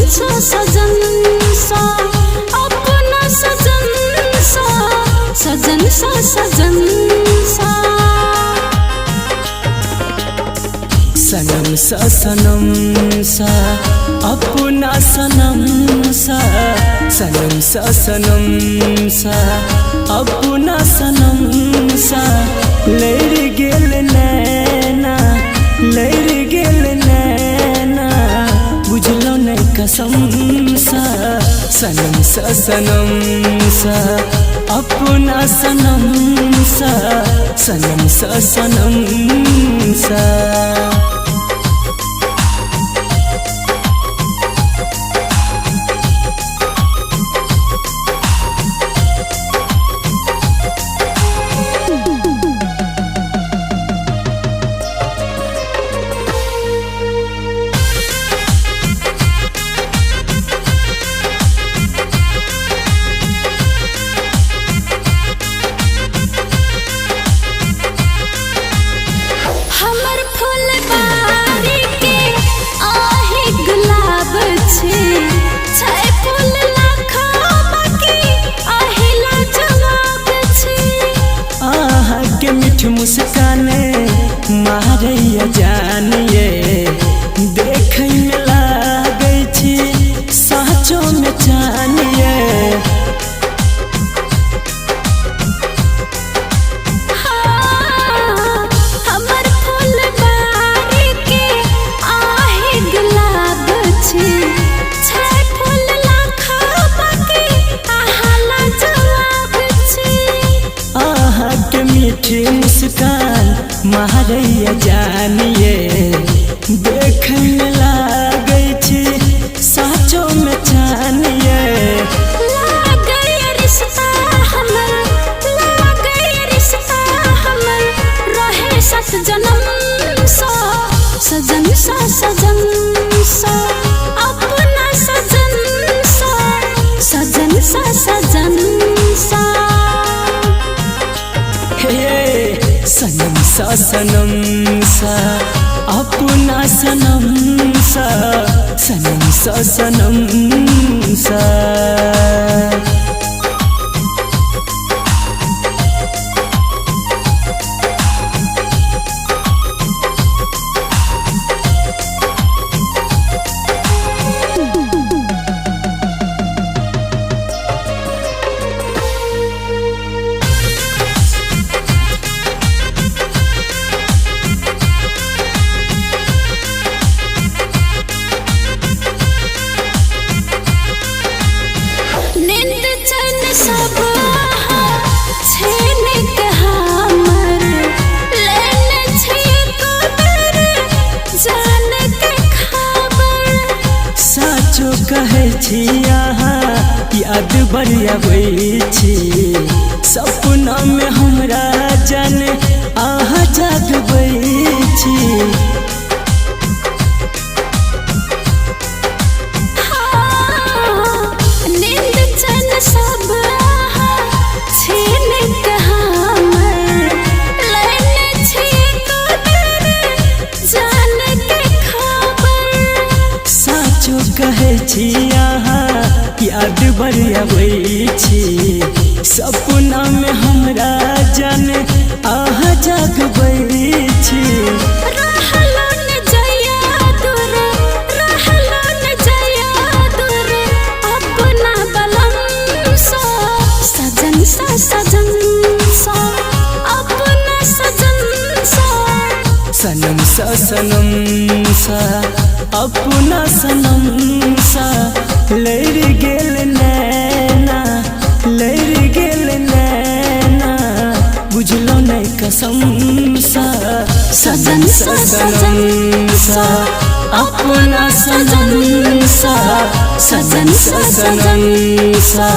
सा सजन सा अपना सजन सा सजन सा सजन सा सनम सा सनम सा अपना सनम सा सनम सा सनम सा अपना सनम सा लड़ गेल नैना लड़ गेल नैना बुझलो नहीं कसम सा सनम सा सनम सा अपना सनम सा सनम सा सनम सा। हमर फुलबारी के आहे गुलाब छे छै फूल लाखो बाकी आहे लाजवाब छे। आहा के मीठ मुस्काने मारैया जानिए देखै में लागै छी साँचो में चानिए। हाँ, हमर फुलबारी के आहे गुलाब छे छै फूल लाखो बाकी आहा लाजवाब छे। आहा के मीठ मुस्कान मारैया जानिए देखै में लागै छी साँचो में चानिए। लागै रिश्ता हमर लागै रिश्ता हमर रहे सत जनम सा सजन सा सजन सा अपना सजन सा सजन सा सजन सा। हे सनम सा सनम सा अपना सनम सा सनम सा सनम सा। नींद चैन सब छीन के हमर लेने छी कबर जान के खबर। साचो कहै छी अहाँ याद बड़ी अबै छी सपना में हमरा जाने अहाँ जागबै छी। हाँ, नींद चैन सब छीन के हमर लेने छी कबर जान के खबर। साचो कहै छी अहाँ याद बड़ी अबै छी सपना में हमरा जाने अहाँ जागबै छी। रहलो न जाया दूर रहलो न जाया दूर अपना बलम सा सजन सा सजन सा अपना सजन सा सनम सा सनम सा अपना सनम सा लड़ गेल नैना लड़ गेल नैना बुझलो नहीं कसम सा सजन सा सनम सा अपना सजन सा सजन सा सनम सा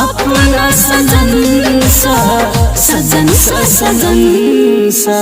अपना सजन सा सजन सा सजन सा।